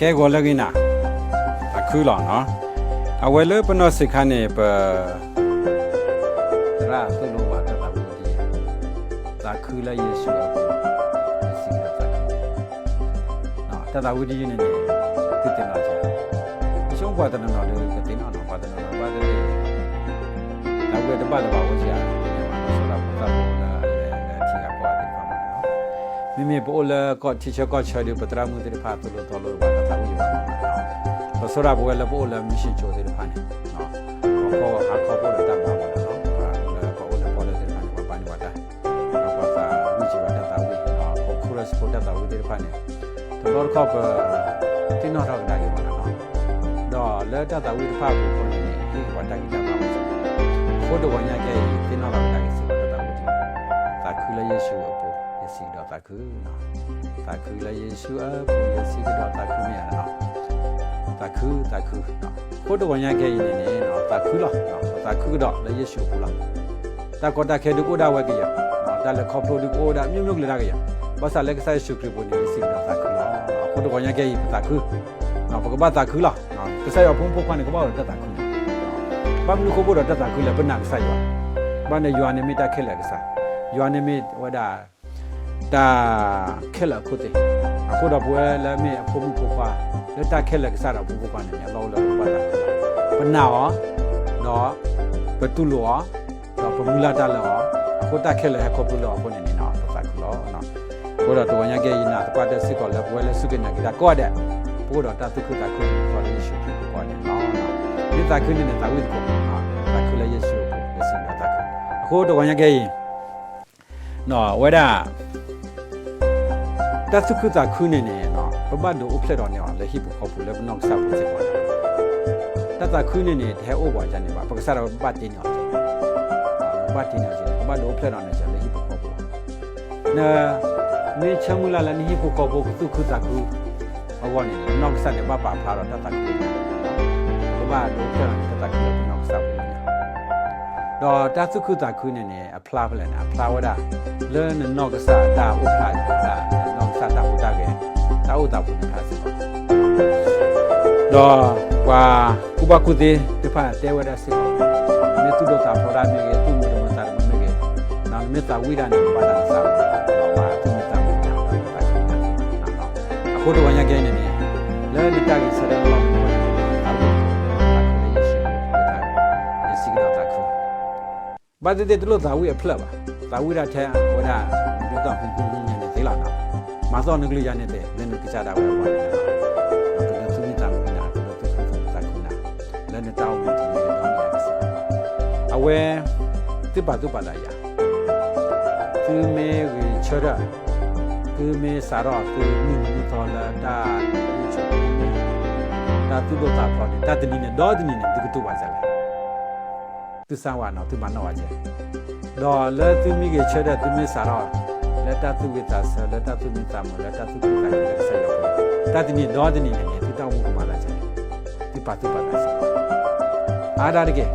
ကဲဂီၤလၢအဂ့ၤနၤ, သးခုလီၤနီၤ. အဝဲလၢပနီၢ်ဆံးခါန့ၣ် ပ သရၣ်သိၣ်လိပှၤတၢ်သးဝံၣ်တယဲၢ်, သးခုလၢယ့ၣ်ၡူးအပူၤ, ယစံးကဒီးသးခု. တၢ်သးဝံၣ်တယုၢ်န့ၣ်န့ၣ် သုသ့ၣ်နီၣ်ကဲ, ယဆိကမိၣ်ပှၤတနီၤနီၤဒီးကသ့ၣ်နီၣ်နီၤ, ပှၤတနီၤနီၤဘၣ်သ့ၣ်သ့ၣ် သးဝံၣ်တဘၣ်လၢၤဘၣ်အိၣ်ဧါ, သ့ၣ်ညါဘၣ်လီၤ, ဆိလၢပသးပှၢ်လၢအလဲၤလၢထံဂၤကီၢ်ဂၤသ့ၣ်တဖၣ်မးနီၤ. မ့မ့ၢ်ပအိၣ်လၢကီၢ်ထံဆၢကီၢ်ဆၢဒီး ပသရၣ်မုၣ်သ့ၣ်တဖၣ်သိၣ်လိသီလိဘၣ်တၢ်သးဝံၣ်ယံၤဘၣ်မးနီၤ. ပဆိကမိၣ်ပဝဲလၢပအိၣ်လၢ mission ကၠိသ့ၣ်တဖၣ်န့ၣ် ပခီဟးခီဖိဒီးတၢ်ဘၣ်မးနီၤ, ပှၤလၢပှၤအိၣ်လၢပီၣ်လဲၣ်သ့ၣ်တဖၣ်န့ၣ် ပှၤဘၣ်န့ၢ်ဝဲတၢ်, ဒီးပှၤသးဝံၣ်စၢၤဝဲတၢ်သးဝံၣ်, ပခူၣ်ရၢစဖိတၢ်သးဝံၣ်သ့ၣ်တဖၣ်န့ၣ် တဘျီတခီၣ်ပ သ့ၣ်နီၣ်ထီၣ်ကဒါက့ၤမးနီၤ. ဒီးလၢတၢ်သးဝံၣ်တဖၣ်အပူၤအဃိန့ၣ်န့ၣ် ဟ့ၣ်ပှၤတၢ်ဂံၢ်တၢ်ဘါဝဲစ့ၢ်ကီး, အဃိတဂီၤညါကဲအံၤ သ့ၣ်နီၣ်ထီၣ်ကဒါက့ၤစ့ၢ်ကီးတၢ်သးဝံၣ်တယုၢ်, သးခုလၢယ့ၣ်ၡူးအပူၤ ယစံးကဒီးသးခု, သးခုလၢယ့ၣ်ၡူးအပူၤ ယစံးကဒီးသးခုမ့ၢ်ဧါနီၤ. သးခု သးခု, အဃိတဂီၤညါကဲအံၤန့ၣ်န့ၣ် သးခုလီၤ, သးခုကဒီးလၢယ့ၣ်ၡူးအပူၤလီၤ. တၢ်ကီတၢ်ခဲဒုးကအိၣ်ဒၣ်ဝဲကယဲၢ်, တၢ်လဲၤခီဖျိဒုးကအိၣ်ဒၣ် မျိုးမျိုးကလဲၤဒၣ်ကယဲၢ်, ဘၣ်ဆၣ်လၢကစၢ်ယ့ၣ်ၡူးခရံာ်အပူၤန့ၣ် ယစံးကဒီးသးခုလီၤ. အဃိတဂီၤညါကဲအံၤ ပသးခု, ပကဘၣ်သးခုလီၤ. ကစၢ်ယွၤဖိမုၣ်ဖိခွါန့ၣ် ကဘၣ်အိၣ်ဒီးတၢ်သးခုန့ၣ်, ဘၣ်မနုၤဃိပအိၣ်ဒီးတၢ်သးခုလဲၣ်, ပနာ်ကစၢ်ယွၤ, ဘၣ်န့ၣ်ယွၤန့ၣ်မ့ၢ်တၢ်ခဲလၢာ်အကစၢ်, ယွၤန့ၣ်မ့ၢ်ဝဲဒၣ် တၢ်ခဲလၢာ်အခိၣ်သ့ၣ်, အဃိဒီးပဝဲလၢမ့ၢ်အဖိမုၣ်ဖိခွါ, လၢတၢ်ခဲလၢာ်ကစၢ်ဒီးဖိမုၣ်ဖိခွါန့ၣ် အလီၢ်အိၣ်လၢပဘၣ်သးခု, ပနာ်အီၤ, ဒီးပတူၢ်လိာ်အီၤ, ဒီးပမုၢ်လၢ်တၢ်လၢအီၤ, အဃိတၢ်ခဲလၢာ်ဟဲခီဖျိလၢအီၤအဃိန့ၣ်န့ၣ် ပသးခုလီၤ. အဃိဒီးတဂီၤညါကဲအံၤ ယနာ်သပှၢ်တၢၢ်စ့ၢ်ကီးလၢပဝဲလၢစူၢ်က့ၤနာ်က့ၤတၢ်ကိးဂၤဒဲး, ပအိၣ်ဒီးတၢ်သူၣ်ခုသးခုလၢယ့ၣ်ၡူးခရံာ်အပူၤန့ၣ်လီၤ. မ့ၢ်သးခုန့ၣ်န့ၣ် သးဝံၣ်သကိး, သးခုလၢယ့ၣ်ၡူးအပူၤ ယစံးကဒီးသးခု. အဃိတဂီၤညါကဲအံၤ ဝဲဒၣ် တၢ်သူၣ်ခုသးခုန့ၣ်န့ၣ် ပဘၣ်ဒုးအိၣ်ဖျဲၣ်ထီၣ်န့ၢ်အီၤလၢဟံၣ်ပူၤဃီပူၤလၢပနီၢ်ကစၢ်ဖိစ့ၢ်ကီးန့ၣ်, တၢ်သးခုန့ၣ်န့ၣ် တဟဲအိၣ်ပှၤဒ်န့ၣ်ဘၣ်, ပကစၢ်ဒၣ်ဝဲပဘၣ်တ့န့ၢ်အီၤ, ပဘၣ်တ့န့ၢ်အီၤ, ပဘၣ်ဒုးအိၣ်ဖျဲၣ်ထီၣ်န့ၢ်အီၤလၢဟံၣ်ပူၤဃီပူၤလီၤ. နမ့ၢ်ဆၢမုၢ်လၢ်လၢနဟံၣ်ဖိဃီဖိကသူၣ်ခုသးခုအဂီၢ်န့ၣ် ပနီၢ်ကစၢ်န့ၣ်ဘၣ်ပာ်ဖျါဒီးတၢ်သးခုလၢညါ, ပကဘၣ်ဒုးအိၣ်ဖျဲၣ်ထီၣ်န့ၢ်တၢ်သးခုလၢပနီၢ်ကစၢ်ဖိလၢညါ, ဒီးတၢ်သူၣ်ခုသးခုန့ၣ်န့ၣ် အဖျါဖဲလဲၣ်န့ၣ် အဖျါဝဲဒၣ် လၢနနီၢ်ကစၢ်အတၢ်အိၣ်ဖျါ, နနီၢ်ကစၢ်တၢ်ဟူးတၢ်ဂဲၤ, တၢ်အိၣ်သးပူၤန့ၣ်ဖျါစ့ၢ်ကီး ဒီးပှၤကူၣ်ဘၣ်ကူၣ်သ့သ့ၣ်တဖၣ်တဲဝဲဒၣ်စ့ၢ်ကီး, နမ့ၢ်သူၣ်ဒိၣ်သးဖျိးတၢ်မ့ၢ်ဂ့ၤ, သူၣ်မုာ်တမုာ်သးတမုာ်မ့ၢ်ဂ့ၤ, နမ့ၢ်သးဝံၣ်ဒၣ်န့ၣ် ကဘၣ်တၢ်နသးမုာ်, ဒီးဘၣ်သူၣ်မံသးမုာ်နၤ, ဒီးနသးခုနၤ, အဃိတဂီၤညါကဲအံၤန့ၣ်န့ၣ်, လၢနတၢ်ဂဲၤဆၢထၢၣ်လၢလီၢ်မူခိၣ်န့ၣ် သးဝံၣ်သကိး, သးခုလၢယ့ၣ်ၡူးအပူၤ, ယစံးကဒီးသးခု ဘၣ်သ့ၣ်သ့ၣ်တလိၣ်သးဝံၣ်အဖျၢၣ်ဘၣ်, သးဝံၣ်ဒၣ်ထဲအဝဲဒၣ် နဒ်သိးဟူဟူညါန့ၣ်သ့လီၤနီၤ, မၤသီၣ်နကလုၢ်ယါန့ၣ်သ့, လၢနကစၢ်ဒၣ်ဝဲအဂီၢ်န့ၣ်, ကဒုးသူၣ်မံသးမုာ်နၤ, ကဒုးသူၣ်ခုသးခုနၤ, လၢနတၢ်အိၣ်မူတနံၤအံၤဒီးမ့ၢ်ယၤကစၢ်, အဝဲ သုပာ်သူၣ်ပာ်သးယၤ သုမ့ၢ်ဂဲၤဆၢထၢၣ်, သုမ့ၢ်စးထီၣ်သုမုၢ်နံၤမုၢ်သီလၢတၢ်အ့ၣ်ဆိးန့ၣ်, တၢ်သူၣ်ဒိၣ်သးဖျိးန့ၣ် တၢ်တနံၤန့ၣ်ဒီတနံၤန့ၣ် သုကတူၢ်ဘၣ်ဒ်လဲၣ်, သုစၢ်ဝဲနီၤ သုမၤနီၣ်ဘၣ်ဒ်လဲၣ်, ဒီးလၢသုမ့ၢ်ဂဲၤဆၢထၢၣ် သုမ့ၢ်စးထီၣ် လၢတၢ်သူၣ်ဝံၣ်သးဆၢ လၢတၢ်သူၣ်မံသးမုာ် လၢတၢ်သူၣ်ခုသးခုလၢကစၢ်ယွၤအပူၤ, တၢ်တနံၤဒီတနံၤန့ၣ်န့ၣ် သုတၢ်အိၣ်မူကမၤသးဒ်လဲၣ်, သုပာ်သူၣ်ပာ်သးစ့ၢ်ကီး အါဒၣ်တက့ၢ်,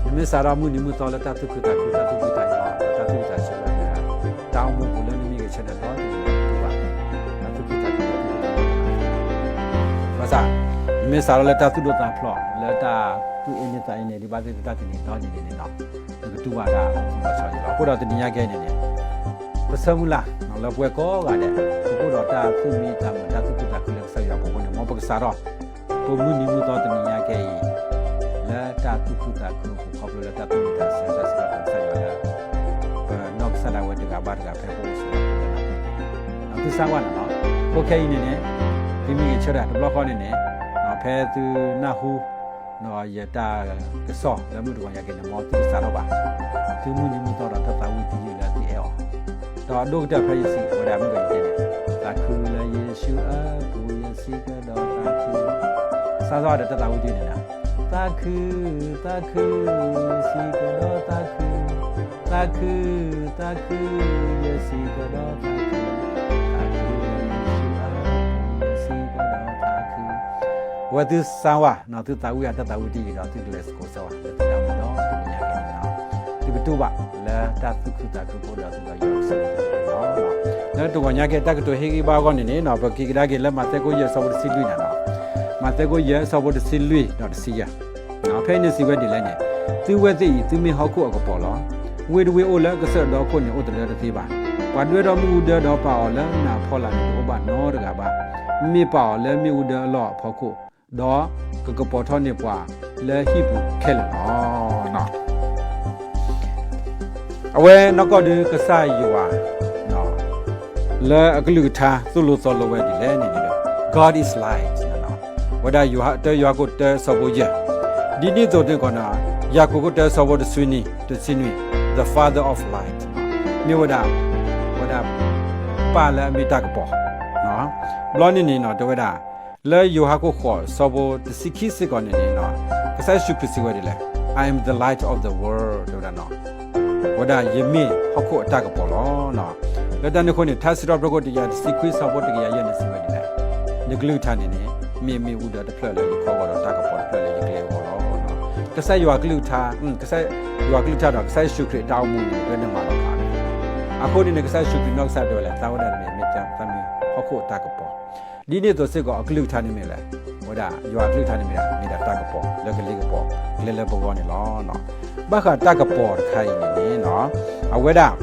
နမ့ၢ်စးထီၣ်မုၢ်နံၤမုၢ်သီလၢတၢ်သူၣ်ခုသးခု တၢ်သူၣ်ဖှံသးညီ ဒီးတၢ်သူၣ်ဝံၣ်သးဆၢလၢ တၢ်အိၣ်မူပူၤလၢနမ့ၢ်ဂဲၤဆၢထၢၣ်ဒီတနံၤန့ၣ် တၢ်သူၣ်ဝံၣ်သးဆၢ တၢ်သူၣ်ဖှံသးညီ ဘၣ်ဆၣ် နမ့ၢ်စးထီၣ်လၢတၢ်သူၣ်ဒိၣ်သးဖျိး လၢတၢ်သူၣ်အ့န့သးအ့န့ၣ် ဒ်ဘၣ်သ့ၣ်သ့ၣ်တၢ်တနံၤဒီတနံၤန့ၣ်ဒီး နကတူၢ်ဘၣ်တၢ်အိၣ်မူလီၤဆီယံၤလီၤ. အဃိဒီးတနံၤညါကဲအံၤန့ၣ်န့ၣ် ပဆၢမုၢ်လၢ် လၢပဝဲကိးဂၤဒဲး ပကအိၣ်ဒီးတၢ်သူၣ်မံသးမုာ် တၢ်သူၣ်ဖှံသးညီအပူၤအဃိန့ၣ် မ်ပကစးထီၣ် ပမုၢ်နံၤမုၢ်သီတနံၤညါကဲအံၤ လၢတၢ်သူၣ်ခုသးခုအပူၤ ခီဖျိလၢတၢ်သူၣ်မံသးဆၢ တၢ်စံးထီၣ်ပတြၢၤကစၢ်ယွၤလၢ ပနီၢ်ကစၢ်ဒၣ်ဝဲတဂၤဘၣ်တဂၤဖဲပအိၣ်ဆိးလီၤပူၤလၢနၤ သုစၢ်ဝဲန့ၣ်လီၤ. အဃိခဲအံၤန့ၣ်န့ၣ် သုမ့ၢ်ဂဲၤဆၢထၢၣ်တဘျီဃီန့ၣ်န့ၣ် ဖဲသုနၢ်ဟူ ယတၢ်ကစီၣ်လၢမုၢ်တဂီၤညါကဲန့ၣ် မ်သုကစးထီၣ်ဘၣ် သုမုၢ်နံၤမုၢ်သီဒီးတၢ်သးဝံၣ်တယုၢ်လၢသုအဲၣ်အီၤ ဒီးအဒိၣ်ကတၢၢ်ဖဲယစံးဝဲဒၣ်မုၢ်ဂီၤယတဲန့ၣ် သးခုလၢယ့ၣ်ၡူးအပူၤ ယစံးကဒီးသးခု စးထီၣ်ဒီးတၢ်သးဝံၣ်တယုၢ်န့ၣ်လီၤ. သးခု သးခု ယစံးကဒီးသးခု သးခု သးခု ယစံးကဒီးသးခု သးခုလၢယ့ၣ်ၡူးအပူၤ ယစံးကဒီးသးခု အဝဲသုစၢ်ဝဲ သုသးဝံၣ်အတၢ်သးဝံၣ်တယုၢ်ဒီး သုကလဲၤသကိးစၢ်ဝဲ လၢသုတၢ်အိၣ်မူဒီတနံၤညါကဲန့ၣ်လီၤ. သုကတူၢ်ဘၣ်လၢတၢ်သူၣ်ခုသးခုဖိဒီးသုဒီးယွၤကဆိၣ်ဂ့ၤသုလီၤ. လၢတဂီၤညါက့ၤတၢ်ကတိၤဟ့ၣ်ဂံၢ်ဘါအဂီၢ်န့ၣ်န့ၣ် ပက့ၤကဒါက့ၤလၢမးသဲခိၣ်ယဲၢ်အဆၢဖိတဆံလွံၢ်န့ၣ်လီၤ. မးသဲခိၣ်ယဲၢ်အဆၢဖိတဆံလွံၢ်ဒီးတဆံယဲၢ်, ဖဲအံၤန့ၣ်စံးဝဲဒ်လဲၣ်န့ၣ်, သုဝဲသ့ၣ်အံၤ သုမ့ၢ်ဟီၣ်ခိၣ်အကပီၤလီၤ. ဝ့ၢ်တဝ့ၢ်အိၣ်လၢကစၢၢ်ဒီခိၣ်န့ၣ် အိၣ်တလၢတသ့ဘၣ်. ပှၤဒွဲၣ်ထီၣ်မ့ၣ်အူဒၢဒီးပာ်အီၤလၢနးအဖီလာ်န့ၣ် တအိၣ်ဘၣ်နီတဂၤဘၣ်. မ့ၢ်ပာ်အီၤလၢမ့ၣ်အူဒၢအလီၢ်အဖီခိၣ်, ဒီးကကပီၤထီၣ်န့ၢ်ပှၤလၢဟံၣ်ပူၤခဲလၢာ်လီၤ. အဝဲနီၢ်ကီၢ်ဒုးကစၢ်ယွၤ လၢအကလုၢ်ကထါသိၣ်လိသီလိဝဲဒ်လဲၣ်န့ၣ်န့ၣ်, God is light ဝဲဒၣ်ယိၤဟၣ် တၢယိၤဟၣ်ခိၣ်တၢအဆၢဖိယဲၢ်, ဒ်န့ၣ်အသိးန့ၣ်ကီးန့ၣ်, ယၤကိာ်ခိၣ်တၢအဆၢဖိတဆံနွံ, တဆံနွံ, the Father of light မ့ၢ်ဝဲဒၣ်, ဝဲဒၣ်ပၢ်လၢအမ့ၢ်တၢ်ကပီၤ, ဘျီန့ၣ်န့ၣ်နီၤ တဲဝဲဒၣ်, လၢယိၤဟၣ်ခိၣ်ဃိး ဆၢဖိတဆံခံစ့ၢ်ကီးန့ၣ်န့ၣ်, ကစၢ်ယ့ၣ်ၡူးခရံာ်စံးဝဲဒ်လဲၣ်, I am the light of the world တဲဝဲဒၣ်နီၤ, ဝဲဒၣ်ယမ့ၢ်ဟီၣ်ခိၣ်အတၢ်ကပီၤလီၤ. လၢတၢ်န့ၣ်အဃိန့ၣ် ထါစံးထီၣ်ပတြၢၤခိၣ်တကယၤတဆံခွံဆၢဖိတကယၤယဲၢ်န့ၣ်စံးဝဲဒ်လဲၣ်, နကလုၢ်ကထါန့ၣ်န့ၣ်, မ့ၢ်မ့ၣ်အူဒၢတဖျၢၣ်လၢယခီဂီၤဒီးတၢ်ကပီၤတဖျၢၣ်လၢယကျဲအဂီၢ်လီၤ. ကစၢ်ယွၤကလုၢ်ကထါ, ကစၢ်ယွၤကလုၢ်ကထါဒီးကစၢ်ယ့ၣ်ၡူးခရံာ်အတၢ်အိၣ်မူန့ၣ် ဒ်န့ၣ်မၤလီၤဖးန့ၣ်, အဃိန့ၣ်န့ၣ် ကစၢ်ယ့ၣ်ၡူးခရံာ်နီၢ်ကစၢ်ဒၣ်ဝဲလဲၣ်, သးဝဲဒၣ်တမ့ၢ်မ့ၢ်သးမ့ၢ်ဟီၣ်ခိၣ်အတၢ်ကပီၤ, ဒ်န့ၣ်အသိးစ့ၢ်ကီးအကလုၢ်ကထါန့ၣ်မ့ၢ်လဲၣ်, ဝဲဒၣ်ယွၤအကလုၢ်ကထါန့ၣ်မ့ၢ်ဒၣ်, မ့ၢ်ဒၣ်တၢ်ကပီၤလၢကလ့ကပီၤကျဲလၢပဂီၢ်န့ၣ်လီၤ. ဘၣ်ဃးတၢ်ကပီၤတခါအံၤန့ၣ်န့ၣ်, အဝဲဒၣ်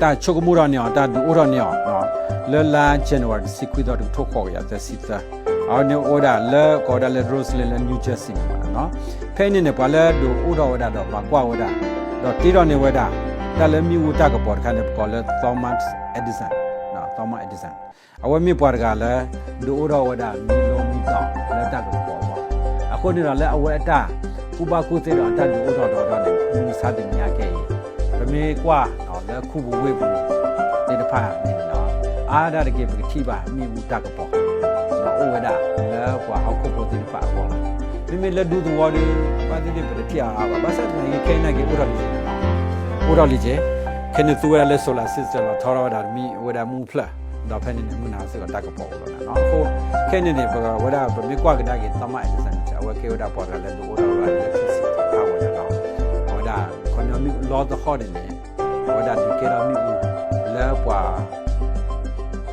တၢ်ဆိကမိၣ်ထီၣ်န့ၢ်အီၤ တၢ်ဒုးအိၣ်ထီၣ်န့ၢ်အီၤ, လၢလါ January တဆံခွံသီ တကထိဃိးကယၤသၢဆံသၢ, အဝဲန့ၣ်အိၣ်ဝဲဒၣ်လၢ ကိးဝဲဒၣ်လၢ Rosslyn လၢ New Jersey န့ၣ်မ့ၢ်နီၤ, ဖဲအံၤန့ၣ်န့ၣ် ပှၤလၢဒုးအိၣ်ထီၣ်ဝဲဒၣ်ဒီးပှၤကွၢ်ဝဲဒၣ်, ဒီးတ့ထီၣ်န့ၢ်ဝဲဒၣ်, တၢ်လၢမ့ၣ်အူတၢ်ကပီၤတခါန့ၣ် ပကိးလၢ Thomas Edison, Thomas Edison, အဝဲမ့ၢ်ပှၤတဂၤလၢ ဒုးအိၣ်ထီၣ်ဝဲဒၣ်မံၤလိမံၤတီၤလၢတၢ်ကပီၤအဂီၢ်, အဃိန့ၣ်ဒီးလၢအဝဲအတၢ်ကူၣ်ဘၣ်ကူၣ်သ့ဒီးအတၢ်ဒုးအိၣ်ထီၣ်ဒီးန့ၣ် မုၢ်မဆါတနံၤညါကဲအံၤ, ပမ့ၢ်ကွၢ်လၢခူပူၤဝ့ၢ်ပူၤသ့ၣ်တဖၣ်န့ၣ်ဒီး, အါဒၣ်တက့ၢ် ပကထံၣ်ဘၣ်မ့ၣ်အူတၢ်ကပီၤ အိၣ်ဝဲဒၣ်လၢပှၤဟီၣ်ခိၣ်ဖိသ့ၣ်တဖၣ်အဂီၢ်လီၤ. မ့မ့ၢ်လၢဒူသဝီဒီး ဘၣ်သ့ၣ်သ့ၣ်ပတထံၣ်အါအါဘၣ်, ဘၣ်ဆၣ်သနာ်က့ခဲအံၤန့ၣ်က့ၤအိၣ်ထီၣ်လံက့ၤန့ၣ်လီၤ, အိၣ်ထီၣ်လံက့ၤ, ခဲန့ၣ်သူဝဲဒၣ်လၢ solar system လီၤထီထီၣ်ဝဲဒၣ်မ့ၢ်ဝဲဒၣ်မ့ၣ်အူဖျၢၣ်, ဒီးဖဲန့ၣ်န့ၣ် မုၢ်နၤစ့ၢ်ကီးတၢ်ကပီၤအိၣ်လီၤန့ၣ်လီၤ. အဃိခဲန့ၣ်န့ၣ် ပဝဲဒၣ်ပမ့ၢ်ကွၢ်ကဒါက့ၤ Thomas Edison န့ၣ် အဝဲကဲဝဲဒၣ်ပှၤတဂၤလၢဒုးအိၣ်ထီၣ်ဝဲဒၣ် electricity တဖၣ်ဝဲဒၣ်လီၤ. အဝဲဒၣ် ခီပညီမ့ၣ်အူလီသဟီၣ်န့ၣ်န့ၣ် အဝဲဒၣ်ဒုးကဲထီၣ်မ့ၣ်အူလၢပှၤ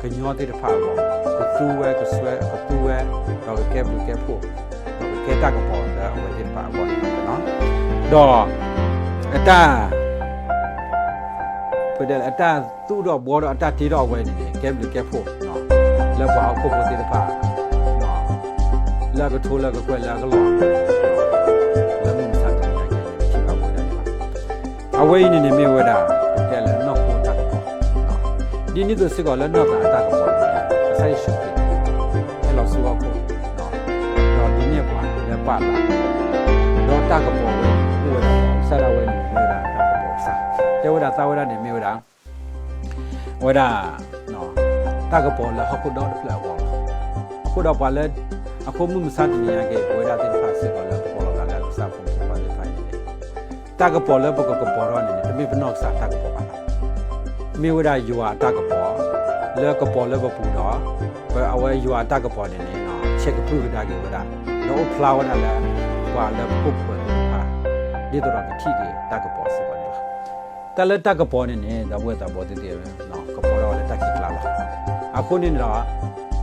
ကညီသ့ၣ်တဖၣ်အဂီၢ်, ကသူဝဲကစွဲကသူဝဲ, ဒီးကကဲဘျုးကဲဖှိၣ်, ဒီးကကဲတၢ်ကပီၤလၢအဝဲသ့ၣ်တဖၣ်အဂီၢ်န့ၣ်လီၤ. ဒီး အတၢ် ပတဲလၢအတၢ်သူၣ်ထီၣ်ဘှီထီၣ်အတၢ်တ့ထီၣ်အဝဲန့ၣ်န့ၣ် ကဲဘျုးကဲဖှိၣ် လၢပှၤဟီၣ်ခိၣ်ဖိသ့ၣ်တဖၣ် လၢအကထိလၢအကကွဲၢ်လၢအကလီၢ် လၢမုၢ်မဆါတနံၤညါကဲအံၤန့ၣ် ပထံၣ်ဘၣ်ဝဲဒၣ်န့ၣ်လီၤ. အဝဲအံၤန့ၣ်န့ၣ်မ့ၢ်ဝဲဒၣ် ပတဲလၢနီၢ်ခိအတၢ်ကပီၤ ဒ်န့ၣ်အသိးစ့ၢ်ကီးလၢနီၢ်သးအတၢ်ကပီၤန့ၣ် ကစၢ်ယ့ၣ်ၡူးခရံာ် ဟဲလီၤဆူဟီၣ်ခိၣ် ဒီးဒုးနဲၣ်ပှၤလၢပၢ်အလၤ ဒီးတၢ်ကပီၤဝဲန့ၣ် အိၣ်ဝဲဒၣ်ဒီး ကစၢ်ဒၣ်ဝဲန့ၣ်မ့ၢ်ဝဲဒၣ်တၢ်ကပီၤကစၢ် တဲဝဲဒၣ်သးဝဲဒၣ်န့ၣ်မ့ၢ်ဝဲဒၣ် ဝဲဒၣ် တၢ်ကပီၤလၢဟီၣ်ခိၣ်ဒီတဖျၢၣ်အဂီၢ်လီၤ. အဃိဒီးပှၤလၢ အဃိမုၢ်မဆါတနံၤညါက့ၤ ပဝဲဒၣ်သ့ၣ်တဖၣ်စ့ၢ်ကီးလၢပကိးလီၤသးလၢကစၢ်ဖိမုၣ်ဖိခွါသ့ၣ်တဖၣ်အံၤန့ၣ် တၢ်ကပီၤလၢပကကပီၤထီၣ်န့ၣ်န့ၣ် တမ့ၢ်ပနီၢ်ကစၢ်တၢ်ကပီၤဘၣ်လီၤ. မ့ၢ်ဝဲဒၣ်ယွၤအတၢ်ကပီၤ လၢကပီၤလၢပပူၤဒီး ပအဝဲယွၤအတၢ်ကပီၤန့ၣ်န့ၣ် ဆဲးကပြုၢ်ကဒါက့ၤဝဲဒၣ် ဒီးအိၣ်ဖျါဝဲဒၣ်လၢ ပှၤလၢပခိၣ်ပဃၢၤသ့ၣ်တဖၣ် ဒ်သိးဒီးကထံၣ်က့ၤတၢ်ကပီၤစ့ၢ်ကီးန့ၣ်လီၤ. တၢ်လၢတၢ်ကပီၤန့ၣ်န့ၣ် ဒီပုၢ်ဝဲၢ်သးဘိသ့ၣ်သ့ၣ် ကပီၤထီၣ်ဝဲလၢတၢ်ခံးကျါလီၤ. အဃိန့ၣ်ဒီး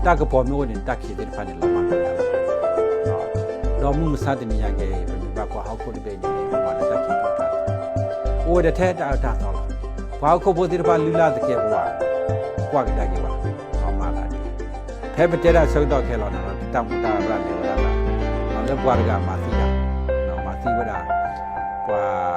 တၢ်ကပီၤမ့ၢ်အိၣ်န့ၣ် တၢ်ခံးသ့ၣ်တဖၣ်န့ၣ်လီၤမၢ်ကွံာ်ဝဲဒၣ်လီၤ. ဒီးမုၢ်မဆါတနံၤညါက့ၤ ပမ့ၢ်ဘၣ်ကွၢ်ဟီၣ်ခိၣ်တဘ့ၣ်အံၤန့ၣ်န့ၣ် ပှၤလၢတၢ်ခံးကျါ အိၣ်ဝဲဒၣ်ထဲတၢ်အၢတၢ်သီလီၤ. ပှၤဟီၣ်ခိၣ်ဖိသ့ၣ်တဖၣ်လုၢ်လၢ်သကဲးပဝး ကွၢ်ကဒါက့ၤဘၣ် မၤသးဒ်လဲၣ်. ဖဲပတဲတၢ်ဆၢကတီၢ်ခဲလၢာ်န့ၣ် တၢ်မူတၢ်ရၢ်လဲၤဝဲဒၣ်သး လၢပှၤတဂၤမၤသံတၢ် မၤသံဝဲဒၣ် ပှၤ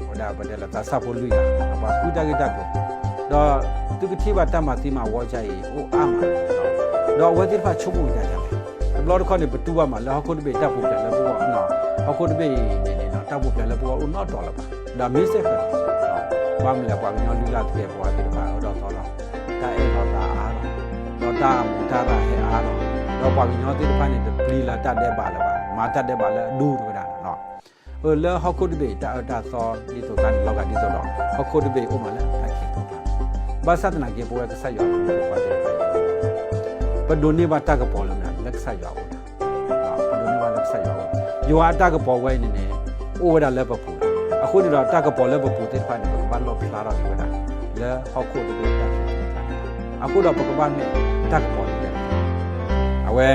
ဝဲဒၣ်ပတဲလၢသးစၢ်ဖိလွံၢ်ဂၤ ပှၤဃုတၢ်ဂ့ၢ်တၢ်ကျိၤ ဒီးသုကထံၣ်ဘၣ်တၢ်မၤသံမၤဝီကါအံၤ အိၣ်အါမး ဒီးအဝဲသ့ၣ်တဖၣ်ဆိကမိၣ်ကဒါက့ၤလဲၣ်. တဘျီတခီၣ်န့ၣ် ပတူၢ်ဘၣ်မးလၢဟီၣ်ခိၣ်တဘ့ၣ်တၢ်ပူၤဖျဲးလၢပဂီၢ် ဟီၣ်ခိၣ်တဘ့ၣ်အံၤန့ၣ်န့ၣ် တၢ်ပူၤဖျဲးလၢပဂီၢ်အိၣ်နီတီၤလၢၤဘၣ် ဒီးမ့ၢ်စ့ၢ်ကီး ဘၣ်မနုၤလဲၣ် ပှၤကညီလုၢ်လၢ်သကဲးပဝးသ့ၣ်တဖၣ်အၢထီၣ်သီထီၣ် တၢ်အဲၣ်ထီၣ်သးအါထီၣ် ဒီးတၢ်မူတၢ်ရၢ်ဟဲအါထီၣ် ဒီးပှၤကညီသ့ၣ်တဖၣ်န့ၣ် တပျံၤလၢတၢ်ဒဲးဘးလၢၤဘၣ် မၤတၢ်ဒဲးဘးလၢအဒူၣ်တဝဲဒၣ်န့ၣ်လီၤ. အၢ လၢဟီၣ်ခိၣ်တဘ့ၣ်တၢ်အၢတၢ်သီဒ်သိးတၢ်န့ၣ်လီၤဂာ်ဒ်သိးဒီး ဟီၣ်ခိၣ်တဘ့ၣ်အိၣ်မးလၢတၢ်ခံးကျါ ဘၣ်ဆၣ်သနာ်က့ ပဝဲကစၢ်ယွၤဖိမုၣ်ဖိခွါသ့ၣ်တဖၣ်အံၤ ပဒိးန့ၢ်ဘၣ်တၢ်ကပီၤလၢမနုၤ လၢကစၢ်ယွၤအအိၣ်ဒၣ် ပဒိးန့ၢ်ဘၣ်လၢကစၢ်ယွၤအအိၣ် ယွၤအတၢ်ကပီၤဝဲအံၤန့ၣ်န့ၣ် အိၣ်ဝဲဒၣ်လၢပပူၤလီၤ. အဃိန့ၣ်ဒီးတၢ်ကပီၤလၢပပူၤသ့ၣ်တဖၣ်န့ၣ် ပကဘၣ်လီၣ်ဖျါထီၣ်က့ၤဝဲဒၣ် လၢဟီၣ်ခိၣ်တဘ့ၣ်တၢ်ခံးသူတဖၣ်န့ၣ်လီၤ. အဃိဒီးပကဘၣ်မ့ၢ်တၢ်ကပီၤလၢ အဝဲ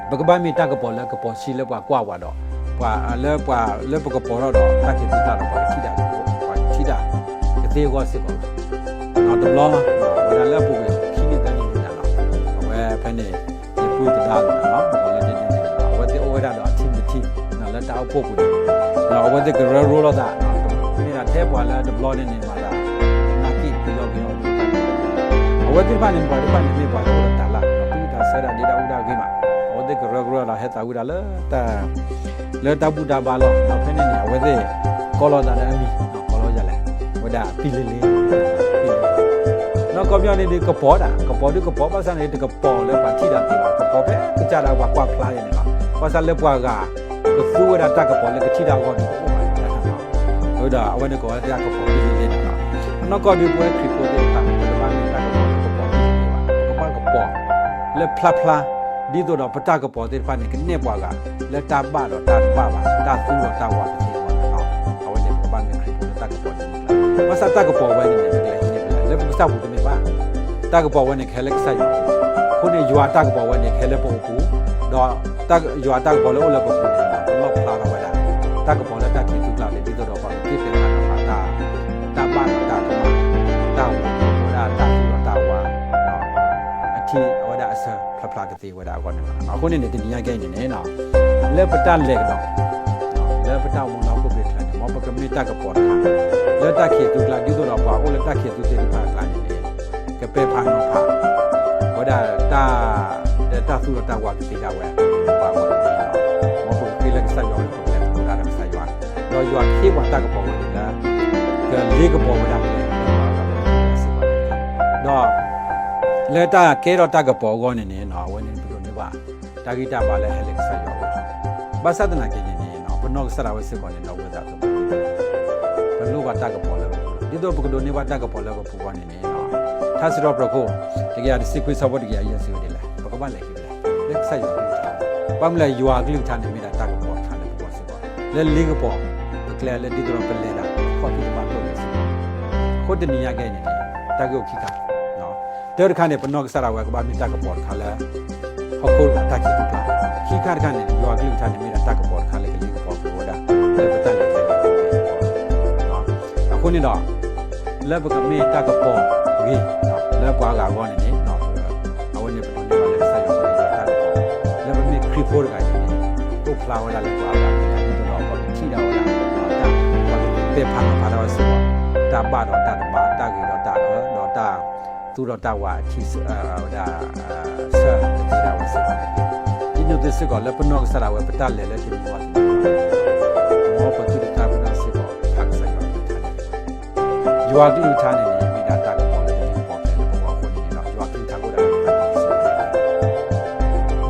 ပကဘၣ်မ့ၢ်တၢ်ကပီၤလၢကပီၤဆှံလၢပှၤကွၢ်ဝဲဒီး ပှၤလၢပှၤလၢပကပီၤထီၣ်ဒီးတၢ်ခံးသူကျါဒီး ပှၤကထံၣ်တၢ် ပှၤကထံၣ်တၢ်ကသ့အဂီၢ်စ့ၢ်ကီးလီၤ. တဘျီ ဝဲဒၣ်လၢအပူၤကွံာ်ခံနံၣ်သၢနံၣ်န့ၣ်လီၤ. အဝဲဖဲန့ၣ် ယပုၢ်သဒါလီၤ အဝဲသ့ၣ်အိၣ်ဝဲဒၣ်ဒီးအထံၣ်မထံၣ် လၢတၢ်အိၣ်ဖှိၣ်ပူၤန့ၣ် ဒီးအဝဲသ့ၣ်ကရၢကရိလိာ်သး မ့ၢ်ဒၣ်ထဲပှၤလၢတဘျီန့ၣ်န့ၣ် မၤသး နာ်က့ၣ်ကယီကယီသ့ၣ်တဖၣ်န့ၣ် အဝဲသ့ၣ်တဖၣ်န့ၣ် ပှၤသ့ၣ်တဖၣ်န့ၣ်မ့ၢ်ပှၤလၢအိၣ်ဒီးတၢ်လၢ် ဒီးသူၣ်တၢ်ဆၢတၢ်ဒ့တၢ်အူတၢ်ဂ့ၤမး အဝဲသ့ၣ်ကရၢကရိဒီးဟဲသးဝံၣ်ဒၣ်လၢ လၢတၢ်ဘူၣ်တၢ်ဘါလီၤ. ဒီးဖဲန့ၣ်န့ၣ် အဝဲသ့ၣ် ကိးလီၤသးဒီးအမံၤ ကိးလီၤယၤလဲၣ် ဝဲဒၣ်ပံၤလ့လ့ ပံၤလ့လ့ နီၢ်ကီၢ်ပညီန့ၣ်ဒီးကပီၤဒၣ် ကပီၤဒုကပီၤ ဘၣ်ဆၣ်န့ၣ် တကပီၤလၢပှၤထံၣ်တၢ်သ့ဘၣ် ကပီၤဖဲကစၢ်ဒၣ်ပှၤကွၢ်ဖျါယဲန့ၣ်လီၤ. ဘၣ်ဆၣ်လၢပှၤဂၤ ကသူဝဲဒၣ်တၢ်ကပီၤလၢကထံၣ်တၢ်အဂီၢ်ဒီးကအိၣ်ဘၣ်လၢတၢ်နီၤ ဒီးအဝဲန့ၣ်ကိးဝဲဒၣ်ကပီၤပံၤလ့လ့န့ၣ်လီၤ. အနီၢ်ကီၢ်ဒီးပဝဲခရံာ်ဖိသ့ၣ်တဖၣ် ပတဘၣ်မ့ၢ်တၢ်ကပီၤလၢကပီၤပံၤလ့လ့ဘၣ် ပကဘၣ်ကပီၤ လၢဖျါဖျါ ဒ်သိးဒီးပတၢ်ကပီၤသ့ၣ်တဖၣ်န့ၣ် ကနဲၣ်ပှၤဂၤ လၢတၢ်ဘၣ်ဒီးတၢ်တဘၣ်ဘၣ် တၢ်သူဒီးတၢ်ဝးကသ့အဂီၢ်န့ၣ်လီၤ. အဝဲန့ၣ်ပကဘၣ်မ့ၢ်ခရံာ်ဖိလၢတၢ်ကပီၤဒ်န့ၣ်လီၤ. ဘၣ်ဆၣ်တၢ်ကပီၤဝဲန့ၣ်န့ၣ် ပကလဲၤဟံးန့ၢ်ပလဲၤ လၢပကစၢ်ပူၤတမ့ၢ်ဘၣ်. တၢ်ကပီၤဝဲန့ၣ် ကဟဲလၢကစၢ်ယွၤအအိၣ် အဃိန့ၣ် ယွၤတၢ်ကပီၤဝဲန့ၣ် ကဟဲလၢပအိၣ်ပူၤ ဒီး ယွၤတၢ်ကပီၤလၢအိၣ်လၢပပူၤန့ၣ် ပလီၣ်ဖျါထီၣ်ဝဲဒၣ် တၢ်ကပီၤလၢတၢ်ခံးသူကျါန့ၣ် ဒ်သိးဒီးပှၤကသ့ၣ်ပဲာ်ဖးနီၤဖးတၢ် တၢ်ဘၣ်ဒီးတၢ်ကမၣ် တၢ်ဝဲဒၣ်တၢ်သူဒီးတၢ်ဝး အထံၣ်အဝဲဒၣ်အဆၢဖျါဖျါကသ့ဝဲဒၣ်အဂီၢ်န့ၣ်လီၤ. အဃိန့ၣ်န့ၣ် တနံၤညါကဲအံၤန့ၣ်န့ၣ် လၢပတၢ်လဲၤကဒီး လၢပတၢ်အိၣ်မူလၢဟီၣ်ခိၣ်ချၢန့ၣ် မ်ပကမ့ၢ်တၢ်ကပီၤတခါ လၢတၢ်ခံးသူကျါ ဒ်သိးဒီးပှၤအိၣ်လၢတၢ်ခံးသူသ့ၣ်တဖၣ်အကျါန့ၣ်န့ၣ် ကပဲာ်ဖးနီၤဖး ဝဲဒၣ်တၢ် ဒီးတၢ်သူဒီးတၢ်ဝးကသ့ဒၣ်ဝဲ ပှၤအဂီၢ်န့ၣ် မ်ပကဃ့လၢကစၢ်ယွၤဝဲ ပကလဲၤသကိးတၢ်ဒီးကစၢ်ယွၤ ဒီးယွၤကဟ့ၣ်ပှၤတၢ်ကပီၤဝဲန့ၣ်လၢ ကလ့ကပီၤဝဲဒၣ်ကျဲလၢပှၤအဂီၢ်စ့ၢ်ကီးန့ၣ်တက့ၢ်. ဒီး လၢတၢ်ကဲထီၣ်တၢ်ကပီၤအဂီၢ်န့ၣ်န့ၣ် အဝဲန့ၣ်ပဒိးန့ၢ်ဘၣ် တၢ်ဂံၢ်တၢ်ဘါလၢဟဲလၢကစၢ်ယွၤအအိၣ်လီၤ. ဘၣ်ဆၣ်သနာ်က့န့ၣ်န့ၣ် ပနီၢ်ကစၢ်ဒၣ်ဝဲစ့ၢ်ကီးန့ၣ် ဒီပုၢ်ဝဲၢ်သ့ၣ်ဧၢ ပလိၣ်ဘၣ်တၢ်ကပီၤလၢပပူၤလီၤ. ဒ်သိးပကဒိးန့ၢ်ဘၣ်တၢ်ကပီၤလၢပပူၤအဂီၢ်န့ၣ်န့ၣ် ထါစံးထီၣ်ပတြၢၤခိၣ် တကယၤတဆံခွံဆၢဖိတကယၤယဲၢ်စံးဝဲဒ်လဲၣ် ပကဘၣ်လဲၤဟံးဝဲဒၣ် လၢကစၢ်ယွၤအကလုၢ်ကထါ ဘၣ်မနုၤလဲၣ် ယွၤအကလုၢ်ကထါန့ၣ်မ့ၢ်ဒၣ်တၢ်ကပီၤတခါလၢပဂီၢ်စ့ၢ်ကီး လၢလ့ကပီၤ ပကျဲလၢဒ်သိးဒီးပလဲၤဒၣ် ခီၣ်ထံးတဘၣ်တိၢ်န့ၣ်စ့ၢ်ကီး အဃိတနံၤညါကဲအံၤန့ၣ်န့ၣ် တၢ်ဂ့ၢ်အိၣ်ခံခါ တၢတခါန့ၣ် ပနီၢ်ကစၢ်ဒၣ်ဝဲကဘၣ်မ့ၢ်တၢ်ကပီၤတခါလၢ ဟီၣ်ခိၣ်တၢ်ခံးသူကျါ, ခံခါတခါန့ၣ် ယွၤကလုၢ်ကထါန့ၣ်မ့ၢ်ဒၣ်တၢ်ကပီၤတခါလၢကလ့ကပီၤပဝဲဒၣ် လၢပတၢ်လဲၤကျဲလၢပဂီၢ် အဃိန့ၣ်ဒီး လၢပကမ့ၢ်တၢ်ကပီၤဂ့ၤ လၢပှၤဂၤအဂီၢ်န့ၣ်န့ၣ် အဝဲန့ၣ်ပဒိးန့ၢ်ဘၣ်လၢကစၢ်ယွၤအဂီၢ်န့ၣ် တၢ်ကပီၤ လၢပမ့ၢ်ခရံာ်ဖိတဂၤအံၤန့ၣ် အိၣ်ဖျါဝဲဒၣ်လၢပှၤအဂၤ ဒ်သိးဒီးပှၤကထံၣ်ဒၣ်ဝဲဒၣ် တၢ် ပှၤကပဲာ်ဖးနီၤဖးဒၣ်ဝဲစ့ၢ်ကီး တၢ်ဘၣ်ဒီးတၢ်တဘၣ် တၢ်ဂ့ၤဒီးတၢ်အၢ ဒီးတၢ်သူဒီးတၢ်ဝးအထံ ဝဲဒၣ် ဆၢကသ့ဒၣ်ဝဲစ့ၢ်ကီးန့ၣ်တက့ၢ်. ဒ်န့ၣ်အသိးစ့ၢ်ကီး လၢပနီၢ်ကစၢ်ဒၣ်ဝဲ ပတၢ်လဲၤလၢတနံၤဝဲတနံၤ မ်ပသုတသးပ့ၤနီၣ်စ့ၢ်ကီး ဖးကစၢ်ယွၤကလုၢ်ကထါန့ၣ်တက့ၢ်. ယွၤကလုၢ်ကထါန့ၣ်န့ၣ် မ့ၢ်ဒၣ်တၢ်ကပီၤလၢတလ့ကပီၤဖဲလၢပဂီၢ်အဃိန့ၣ်န့ၣ်ဒီး ယွၤကလုၢ်ကထါအိၣ်ဒၣ်လၢပသးကံၢ်ပူၤစ့ၢ်ကီးန့ၣ်တက့ၢ်.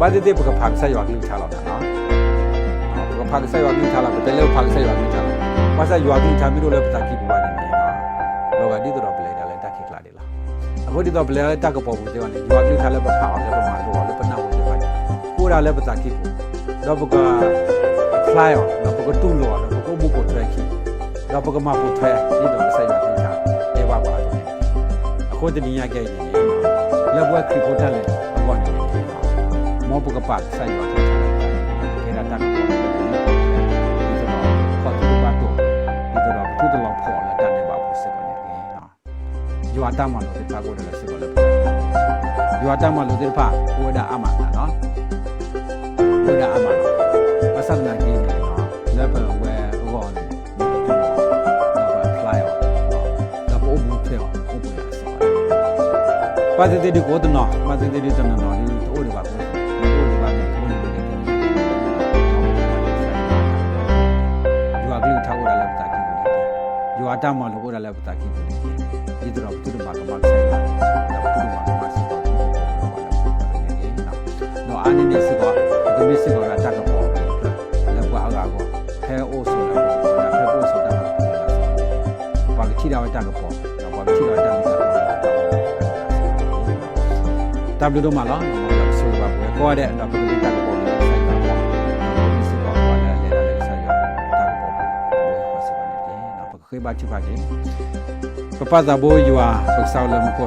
ဘၣ်သ့ၣ်သ့ၣ်ပကဖးကစၢ်ယွၤကလုၢ်ကထါလီၤနၤနီၤ ပကဖးကစၢ်ယွၤကလုၢ်ကထါလီၤ ပတဲလၢပဖးကစၢ်ယွၤကလုၢ်ကထါလီၤ. ဘၣ်ဆၣ်ယွၤကလုၢ်ကထါမ့ၢ်တအိၣ်လၢပသးကံၢ်ပူၤဘၣ်န့ၣ်န့ၣ် လီၤဂာ်ဒ်သိးဒီးပလဲၤဒၣ်လၢတၢ်ခံးကျါဒံးလီၤ. အဃိဒ်သိးပလဲၤဒၣ်လၢတၢ်ကပီၤပူၤသ့ၣ်တဖၣ်န့ၣ် ယွၤကလုၢ်ကထါလၢပဖးအီၤ လၢပမၤလိအီၤ လၢပနၢ်ဟူသ့ၣ်တဖၣ်န့ၣ် အိၣ်ဒၣ်လၢပသးကံၢ်ပူၤ ဒီးပက apply အီၤ ဒီးပကတူၢ်လိာ်အီၤ ဒီးပကအိၣ်မူပိာ်ထွဲအခံ ဒီးပကမၤပိာ်ထွဲဒ်သိးကစၢ်ယွၤကလုၢ်ကထါတဲဘၣ်ပှၤအသိးန့ၣ်တက့ၢ်. အဃိတနံၤညါကဲအံၤန့ၣ်န့ၣ် လၢပဝဲခရံာ်ဖိတၢ်လဲၤအဂီၢ်န့ၣ်န့ၣ် မ်ပကပာ်ကစၢ်ယွၤကလုၢ်ကထါလၢပသးကံၢ်ပူၤ ဒီးပကဲဒၣ်တၢ်ကပီၤလၢပသးကံၢ်ပူၤ ဒ်သိးဒီး ခီၣ်ထံးတဘၣ်တိၢ် ဒ်သိးဒီးပထူတလီၤဖှီၣ်လၢတၢ်ဒဲးဘးပူၤစ့ၢ်ကီးန့ၣ်တက့ၢ်. ယွၤအတၢ်မၤလိာ်သ့ၣ်တဖၣ်ကအိၣ်ဒီးလၢစ့ၢ်ကီးလၢပ ယွၤအတၢ်မၤလိာ်သ့ၣ်တဖၣ် အိၣ်ဝဲဒၣ်အါမးနီၤ အိၣ်ဝဲဒၣ်အါမးလီၤ. ဘၣ်ဆၣ်သနာ်က့န့ၣ် လၢပဝဲအဂီၢ်န့ၣ် ပကတူၢ်လိာ်အီၤ ဒီးပ apply အီၤ ဒီးပအိၣ်မူထွဲအီၤ အိၣ်ပှဲၤဒၣ်စ့ၢ်ကီး ဘၣ်သ့ၣ်သ့ၣ်ဒုးကအိၣ်တနီၤ ဘၣ်သ့ၣ်သ့ၣ်ဒုးတနီၤနီၤဒုးတအိၣ်ဒံးဘၣ် တအိၣ်ဒံးဘၣ်န့ၣ် တအိၣ်ဒံးဘၣ်န့ၣ် ယွၤကလုၢ်ကထါအိၣ်ဒၣ်လၢပသးကံၢ်ပူၤန့ၣ်တက့ၢ်. ယွၤအတၢ်မၤလိာ်အိၣ်ဒၣ်လၢပသးကံၢ်ပူၤန့ၣ်တက့ၢ်. ဒ်သိးဒီးပသုတမၤကမၣ်ကစၢ်ယွၤ ဒီးပသုတမၤကမၣ်စ့ၢ်ကီး ဒီးပသုတမၤကမၣ်စ့ၢ်ကီး ဒီးအါန့ၢ်န့ၣ်စ့ၢ်ကီး ပကမ့ၢ်စ့ၢ်ကီးဒၣ်တၢ်ကပီၤအဂ့ၤတဖျၢၣ် လၢပှၤအါဂၤအဂီၢ် ဖဲအိၣ်ဆိးလၢပကပီၤဒၣ် ဖဲပအိၣ်ဆိးတၢ်လီၢ်ပူၤလၢ်လၢ်စ့ၢ်ကီးန့ၣ်တက့ၢ်. ပှၤကထံၣ်ဒၣ်ဝဲတၢ်ကပီၤ ဒီးပှၤကထံၣ်ဒၣ်ဝဲတၢ်မ့ၢ်တၢ်တီလၢပတၢ်အိၣ်မူအဂၤစ့ၢ်ကီးန့ၣ်တက့ၢ်. တၢ်ဘျုးဒိၣ်မးလီၤ. မ်ယွၤကဆိၣ်ဂ့ၤဘၣ်ပဝဲကိးဂၤဒဲး ဒီးပကမ့ၢ်တၢ်ကပီၤလၢကစၢ်ယွၤအဂီၢ် ဒီးပကမ့ၢ်စ့ၢ်ကီးပှၤလၢအလဲၤတၢ်လၢကစၢ်ယွၤအတၢ်ကပီၤပူၤ အဂီၢ်စ့ၢ်ကီးန့ၣ်တက့ၢ်. ပကဃ့ဘါထုကဖၣ်က့ၤ ပပၢ်သးဘိယွၤ ပကစၢ်အိၣ်လၢမူခိၣ် ပစံးဘျုးဘၣ်က့ၤနၤလီၤ. တၢ်ဘျုးဒိၣ်မးလီၤ. ကစၢ်, တနံၤညါကဲအံၤ နကလုၢ်ကထါသိၣ်လိသီလိပှၤလၢပကဘၣ်မ့ၢ်တၢ်ကပီၤလီၤ. ဒီးကစၢ်ယ့ၣ်ၡူးခရံာ်နီၢ်ကစၢ်ဒၣ်ဝဲမ့ၢ်တၢ်ကပီၤလၢဟီၣ်ခိၣ်တဘ့ၣ်အကျါလီၤ. ဒီးပၢ်ကစၢ်စ့ၢ်ကီးမ့ၢ်ဒၣ်တၢ်ကပီၤလၢ လၢ ဟီၣ်ခိၣ်အဂီၢ်လီၤ. လၢတၢ်န့ၣ်အဃိန့ၣ် ပဃ့ကညးလၢကစၢ် ပကစၢ်မၤစၢၤဘၣ်ပှၤန့ၣ်တက့ၢ်. တၢ်ကပီၤလၢပဒိးန့ၢ်ဘၣ်လၢနအိၣ်ဒီး မ်ပကသ့လၢပဂီၢ်စ့ၢ်ကီး လၢပခိၣ်ပဃၢၤသ့ၣ်တဖၣ်အသိးအကျါ ဒီးအဂီၢ်စ့ၢ်ကီးန့ၣ်တက့ၢ်. ပနီၢ်ကစၢ်ဒၣ်ပတၢ်ကပီၤတအိၣ်ဘၣ်. ဘၣ်ဆၣ် နတၢ်ကပီၤလၢအိၣ်လၢပပူၤန့ၣ် မ်ပကဟ့ၣ်နီၤဟ့ၣ်ခီလီၤသးလၢပှၤလၢပခိၣ်ပဃၢၤဒီး ကဲထီၣ်တၢ်ကပီၤလၢအဝဲသ့ၣ်အဂီၢ်န့ၣ် တၢ်ကမၤစၢၤပှၤ ဆိၣ်ဂ့ၤပှၤ ပှၤလၢပခိၣ်ပဃၢၤသ့ၣ်တဖၣ်န့ၣ်တက့ၢ်. ဒီးတကးဘၣ် ကစၢ်ယွၤကလုၢ်ကထါလၢမ့ၢ် တၢ်ကပီၤလၢလ့ၣ်ကပီၤ ကျ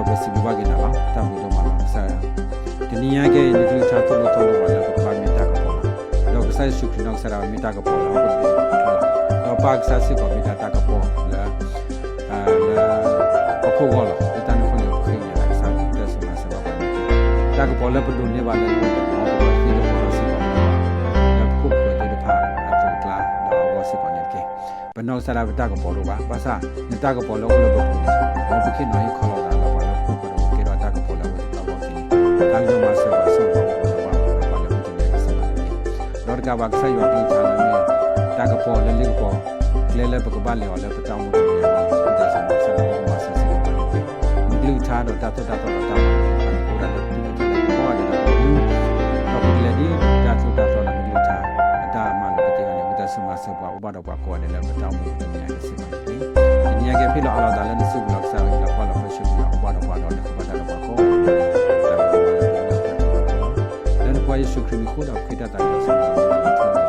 ဲလၢပကဘၣ်လဲၤအီၤလၢပတၢ်အိၣ်မူပူၤန့ၣ် ပတၢ်စံးမီၤဆၢလၢပကမၤစၢၤစ့ၢ်ကီးပှၤန့ၣ်တက့ၢ်. နကလုၢ်ကထါဒီးတၢ်သိၣ်တၢ်သီဒီးတၢ်မၤလိာ်သ့ၣ်တဖၣ်န့ၣ် ကအိၣ်ဒၣ်လၢပသူၣ်ကံၢ်သးလဲ ပကိးဂၤဒဲးလၢပပူၤ ဒီးပကလဲၤဒ်တၢ်သိၣ်တၢ်သီဒီးနကလုၢ်ကထါ အတၢ်မၤလိာ်ကသ့အဂီၢ်န့ၣ် ပတၢ်စံးမၤစၢၤပှၤအိၣ်ဘၣ်ဒီးပှၤကိးဂၤဒဲးလၢပတၢ်အိၣ်မူပူၤတနံၤညါက့ၤစ့ၢ်ကီးန့ၣ်တက့ၢ်. တနံၤညါကဲ ဖ့လီၤအးလီၤသးလၢနစုပူၤလီၤ ကစၢ် လၢပှၤလီၤပၢဆှၢပှၤအိၣ်ဘၣ်ဒီးပှၤဒီး နကဘၣ်တၢ်ဒီးပှၤကိးဂၤဒဲးန့ၣ် တၢ်ဘျုးဒိၣ်မးလီၤ. လၢနဖိယ့ၣ်ၡူးခရံာ်မံၤအဃိဒီး ပဃ့တၢ်သးဒီးစံးဘျုးဘၣ်လီၤ.